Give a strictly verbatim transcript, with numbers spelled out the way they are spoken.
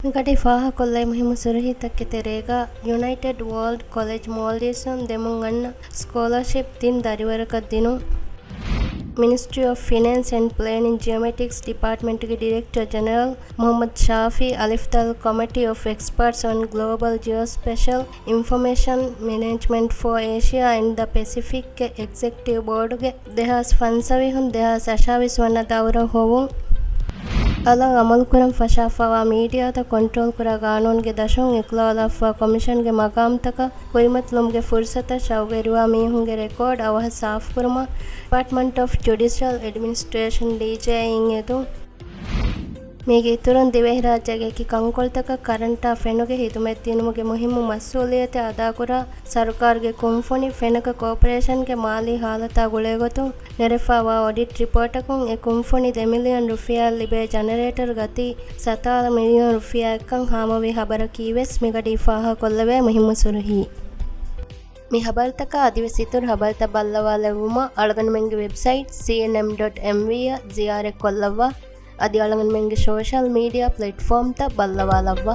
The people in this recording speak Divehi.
މިގަޑީ ފާހަކޮށްލައި މުހިއްމު ސުރުހީތަކެއް ތެރޭގަ، ޔުނައިޓެޑް ވޯލްޑް ކޮލެޖް މޯލްޑިވްސުން ދެމުން އަންނަ ސްކޯލަރޝިޕް ތިން ދަރިވަރަކަށް ދިނުން. މިނިސްޓްރީ އޮފް ފިނޭންސް އެންޑް ޕްލޭނިން ޖިއޮމެޓްރިކްސް ޑިޕާޓްމަންޓްގެ ޑިރެކްޓަރ ޖެނެރަލް މުޙައްމަދު ޝާފީ އަލިފްތަލް ކޮމިޓީ އޮފް އެކްސްޕަރޓްސް އޮން ގްލޯބަލް ޖިއޯސްޕެޝަލް އިންފޮމޭޝަން މެނޭޖްމަންޓް ފޯ އޭޝިއާ އެންޑް ދަ ޕެސިފިކްގެ އެގްޒެކެޓިވް ބޯޑުގެ ދެހާސް ފަންސަވީހުން ދެހާސް އަށާވީސް ވަނަ ދައުރަށް ހޮވުން. އަލަށް އަމަލުކުރަން ފަށާފަވާ މީޑިއާތައް ކޮންޓްރޯލްކުރާ ގާނޫނުގެ ދަށުން އިޚްލާލާފަވާ ކޮމިޝަންގެ މަގާމްތަކަށް ކުރިމަތިލުމުގެ ފުރުސަތަށް ޝައުގުވެރިވާ މީހުންގެ ރެކޯޑް އަވަހަށް ސާފުކުރުމަށް ޑިޕާޓްމަންޓް އޮފް ޖުޑިޝަލް އެޑްމިނިސްޓްރޭޝަން، ޑީޖޭއިން އެދުން. މީގެ އިތުރުން، ދިވެހިރާއްޖޭގެ އެކި ކަންކޮޅުތަކަށް ކަރަންޓާ ފެނުގެ ހިދުމަތް ދިނުމުގެ މުހިއްމު މަސްއޫލިއްޔަތެއް އަދާކުރާ ސަރުކާރުގެ ކުންފުނި ފެނަކަ ކޯޕަރޭޝަންގެ މާލީ ހާލަތާ ގުޅޭގޮތުން ނެރެފައިވާ އޮޑިޓް ރިޕޯޓަކުން އެ ކުންފުނި ދެ މިލިއަން ރުފިޔާއަށް ލިބޭ ޖަނަރޭޓަރު ގަތީ ސަތާރަ މިލިއަން ރުފިޔާއެއްކަން ހާމަވި ހަބަރަކީވެސް މިގަޑީ ފާހަގަކޮށްލެވޭ މުހިއްމު ސުރުހީ. މި ހަބަރުތަކާ އަދިވެސް އިތުރު ހަބަރުތައް ބައްލަވާލެއްވުމަށް އަޅުގަނޑުމެންގެ ވެބްސައިޓް ސީ އެން އެމް ޑޮޓް އެމް ވީ އަށް ޒިޔާރަތްކޮށްލައްވާ. އަދި އަޅުގަނޑުމެންގެ ސޯޝަލް މީޑިއާ ޕްލެޓްފޯމްތައް ބައްލަވާލައްވާ.